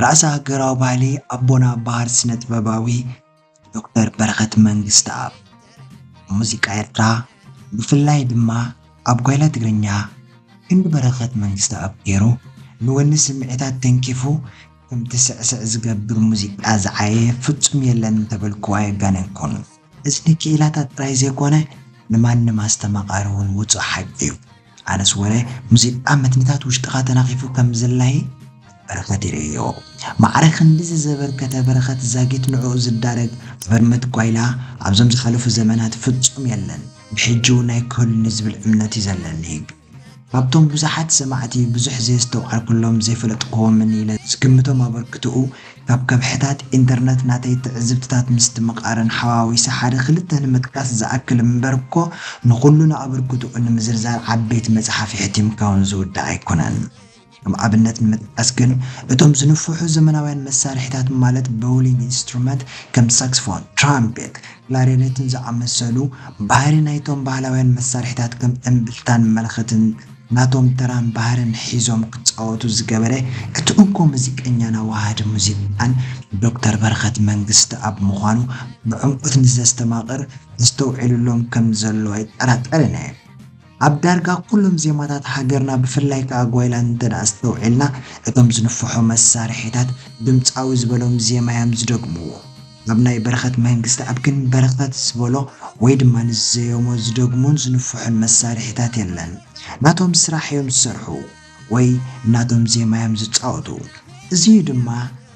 ራእሲ ሃገራዊ ባህሊ ኣቦና በሃር ስነ ጥበባዊ ዶክተር በረኸት መንግስተኣብ። ሙዚቃ ኤርትራ ብፍላይ ድማ ኣብ ጓይላ ትግርኛ ክንዲ በረኸት መንግስተኣብ ገይሩ ንወኒ ስምዒታት ተንኪፉ ከምቲ ስዕስዕ ዝገብር ሙዚቃ ዝዓየ ፍጹም የለን እንተበልኩ ኣየጋነንኩን። እዚ ንክኢላታት ጥራይ ዘይኮነ ንማንም ኣስተማቓሪ እውን ውጹእ ሓቂ እዩ። ኣነስ ወረ ሙዚቃ መትንታት ውሽጥኻ ተናኺፉ ከም ዝላሂ በረኸት ይርእዮ። ማዕረ ክንድዚ ዘበርከተ በረኸት ዛጊት ንዕኡ ዝዳረግ ኣብ ህርመት ጓይላ ኣብዞም ዝሓለፉ ዘመናት ፍጹም የለን። ብሕጂ እውን ኣይክህሉን ዝብል እምነት እዩ ዘለኒ። ካብቶም ብዙሓት ሰማዕቲ ብዙሕ ዘየስተውዓልኩሎም ዘይፈለጥክዎምን ኢለ ዝግምቶም ኣበርክትኡ ካብ ከብሕታት ኢንተርነት ናተይ ትዕዝብትታት ምስትምቓርን ሓዋዊሰ ሓደ ክልተ ንምጥቃስ ዝኣክል እምበር እኮ ንኹሉ ንኣበርክትኡ ንምዝርዛር ዓበይቲ መጽሓፍ የሕቲምካ እውን ዝውዳእ ኣይኮነን። ከም ኣብነት ንምጥቃስ ግን እቶም ዝንፍሑ ዘመናውያን መሳርሒታት ማለት ቦውሊንግ ኢንስትሩመንት ከም ሳክስፎን፣ ትራምፔት፣ ክላሪኔትን ዝኣመሰሉ ባህሪ ናይቶም ባህላውያን መሳርሒታት ከም እምብልታን መለኸትን ናቶም ተራን ባህርን ሒዞም ክጻወቱ ዝገበረ እቲ እንኮ ሙዚቀኛን ኣዋሃዲ ሙዚቃን ዶክተር በረኸት መንግስተኣብ ምዃኑ ብዕምቆት ንዘስተማቕር ዘስተውዒሉሎም ከም ዘሎ ኣይጠራጠርን እየ። ኣብ ዳርጋ ኩሎም ዜማታት ሃገርና ብፍላይ ከኣ ጓይላ እንተ ደኣ ኣስተውዒልና እቶም ዝንፍሑ መሳርሒታት ድምጻዊ ዝበሎም ዜማ እዮም ዝደግምዎ። ኣብ ናይ በረኸት መንግስተኣብ ግን በረኸት ዝበሎ ወይ ድማ ንዝዘየሞ ዝደግሙን ዝንፍሑን መሳርሒታት የለን። ናቶም ስራሕ እዮም ዝሰርሑ ወይ ናቶም ዜማ እዮም ዝጻወቱ። እዚ እዩ ድማ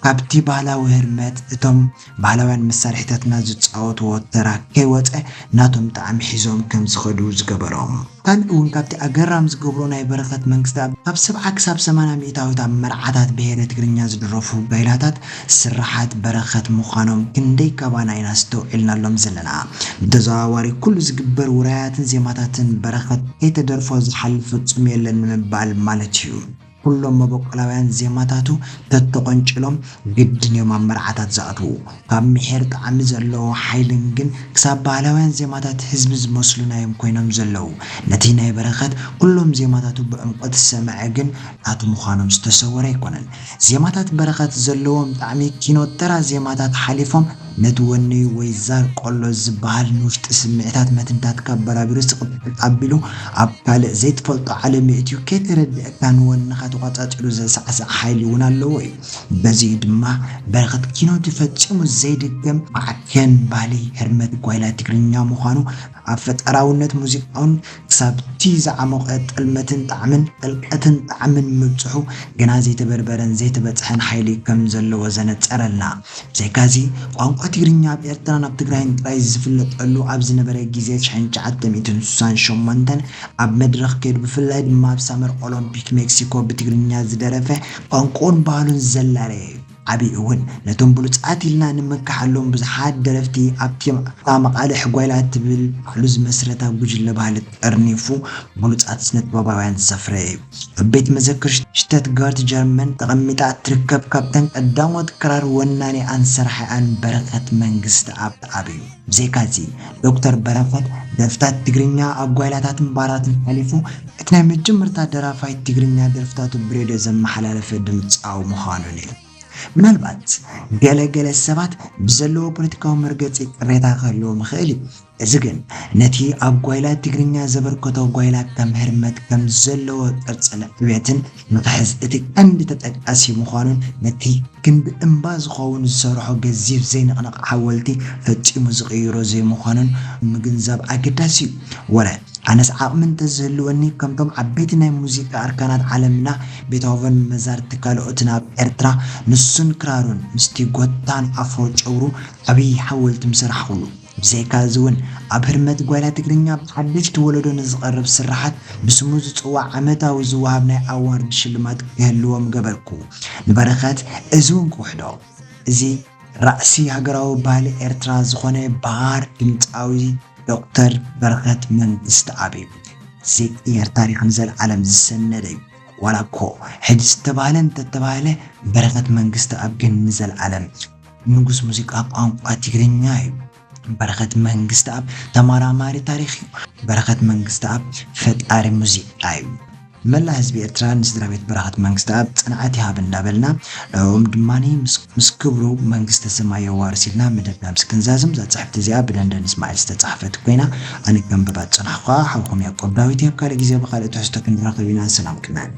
ካብቲ ባህላዊ ህርመት እቶም ባህላውያን መሳርሒታትና ዝጻወትዎ ተራ ከይወጸ ናቶም ጣዕሚ ሒዞም ከም ዝኸዱ ዝገበሮም። ካልእ እውን ካብቲ ኣገራሚ ዝገብሮ ናይ በረኸት መንግስተኣብ ካብ ሰብዓ ክሳብ ሰማንያ ሚእታዊት ኣብ መርዓታት ብሄረ ትግርኛ ዝድረፉ ጓይላታት ስርሓት በረኸት ምዃኖም ክንደይ ካባና ኢና ኣስተውዒልናሎም ዘለና። ብተዘዋዋሪ ኩሉ ዝግበር ውራያትን ዜማታትን በረኸት ከይተደርፎ ዝሓልፍ ፍጹም የለን ንምባል ማለት እዩ። ኩሎም መበቆላውያን ዜማታቱ ተተቖንጭሎም ግድን እዮም ኣብ መርዓታት ዝኣትዉ። ካብ ምሒር ጣዕሚ ዘለዎ ሓይልን ግን ክሳብ ባህላውያን ዜማታት ህዝቢ ዝመስሉና እዮም ኮይኖም ዘለዉ። ነቲ ናይ በረኸት ኩሎም ዜማታቱ ብዕምቆት ዝሰምዐ ግን ናቱ ምዃኖም ዝተሰወረ ኣይኮነን። ዜማታት በረኸት ዘለዎም ጣዕሚ ኪኖ ተራ ዜማታት ሓሊፎም ነቲ ወኒ ወይ ዛር ቆሎ ዝበሃል ንውሽጢ ስምዒታት መትንታትካ ኣበራቢሩ ስቕጥቅጥ ኣቢሉ ኣብ ካልእ ዘይትፈልጦ ዓለም የእትዩ ከይተረድአካ ንወንኻ ተቋጻጺሩ ዘሳዕስዕ ሓይሊ እውን ኣለዎ እዩ። በዚ ድማ በረኸት ኪኖቲ ፈጺሙ ዘይድገም ማዕከን ባህሊ ህርመት ጓይላ ትግርኛ ምዃኑ ኣብ ፈጠራውነት ሙዚቃውን ክሳብ እቲ ዝዓሞቐ ጥልመትን ጣዕምን ጥልቀትን ጣዕምን ምብጽሑ ገና ዘይተበርበረን ዘይተበጽሐን ሓይሊ ከም ዘለዎ ዘነጸረልና። ብዘይካዚ ቋንቋ ትግርኛ ኣብ ኤርትራን ኣብ ትግራይን ጥራይ ዝፍለጠሉ ኣብ ዝነበረ ግዜ ሽሕን ትሽዓተ ሚእትን ስሳን ሸሞንተን ኣብ መድረኽ ከይዱ ብፍላይ ድማ ኣብ ሳመር ኦሎምፒክ ሜክሲኮ ብትግርኛ ዝደረፈ ቋንቋኡን ባህሉን ዘላለየ እዩ። ዓብዪ እውን ነቶም ብሉጻት ኢልና ንምክሓሎም ብዙሓት ደረፍቲ ኣብቲ እታ መቓልሕ ጓይላ ትብል ባዕሉ ዝመስረታ ጉጅለ ባህሊ ጠርኒፉ ብሉጻት ስነጥበባውያን ዘፍረየ እዩ። ኣብ ቤት መዘክር ሽተትጋርት ጀርመን ተቐሚጣ እትርከብ ካብተን ቀዳሞት ክራር ወናኒኣን ሰራሒኣን በረኸት መንግስተኣብ እዩ። ብዘይካዚ ዶክተር በረኸት ደርፍታት ትግርኛ ኣብ ጓይላታትን ባራትን ሓሊፉ እቲ ናይ መጀመርታ ደራፋይ ትግርኛ ደርፍታቱ ብሬድዮ ዘመሓላለፈ ድምጻዊ ምዃኑን እዩ። ምናልባት ገለ ገለ ሰባት ብዘለዎ ፖለቲካዊ መርገጺ ቅሬታ ክህልዎም ይኽእል እዩ። እዚ ግን ነቲ ኣብ ጓይላ ትግርኛ ዘበርከቶ ጓይላ ከም ህርመት ከም ዘለዎ ቅርጽን ዕብየትን ንኽሕዝ እቲ ቀንዲ ተጠቃሲ ምዃኑን ነቲ ክንዲ እምባ ዝኸውን ዝሰርሖ ገዚፍ ዘይንቕነቕ ሓወልቲ ፈጺሙ ዝቕይሮ ዘይምዃኑን ምግንዛብ ኣገዳሲ እዩ። ወረ ኣነስ ዓቕሚ እንተዝህልወኒ ከምቶም ዓበይቲ ናይ ሙዚቃ ኣርካናት ዓለምና ቤትሆቨን፣ መዛርት፣ ካልኦትን ኣብ ኤርትራ ንሱን ክራሩን ምስቲ ጎታን ኣፍሮ ጨብሩ ዓብዪ ሓወልቲ ምሰራሕኩሉ። ብዘይካ እዚ እውን ኣብ ህርመት ጓይላ ትግርኛ ብሓደሽቲ ወለዶ ንዝቐርብ ስርሓት ብስሙ ዝጽዋዕ ዓመታዊ ዝወሃብ ናይ ኣዋርድ ሽልማት ክህልዎ ምገበርኩ። ንበረኸት እዚ እውን ክውሕዶ። እዚ ራእሲ ሃገራዊ ባህሊ ኤርትራ ዝኾነ በሃር ድምጻዊ ዶክተር በረኸት መንግስተኣብ እዩ። ዘይቅየር ታሪኽ ንዘለዓለም ዝሰነደ እዩ። ዋላ እኮ ሕጂ ዝተባህለ እንተተባህለ በረኸት መንግስተኣብ ግን ንዘለዓለም ንጉስ ሙዚቃ ቋንቋ ትግርኛ እዩ። በረኸት መንግስተኣብ ተመራማሪ ታሪኽ እዩ። በረኸት መንግስተኣብ ፈጣሪ ሙዚቃ እዩ። መላ ህዝቢ ኤርትራ ንስድራ ቤት በረኸት መንግስቲ ኣብ ጽንዓት ይሃብ እንዳበልና፣ ንዕኦም ድማ ምስ ክብሩ መንግስተ ሰማይ የዋርስ ኢልና መደብና ምስ ክንዛዝም፣ እዛ ጽሕፍቲ እዚኣ ብደንደን እስማኤል ዝተጻሕፈት ኮይና፣ ኣነ ከንብባ ዝጸናሕኩ ሓውኩም ያቆብ ዳዊት እየ። ኣብ ካልእ ግዜ ብኻልእ ትሕዝቶ ክንራኸብ ኢና። ሰላም ቅናን።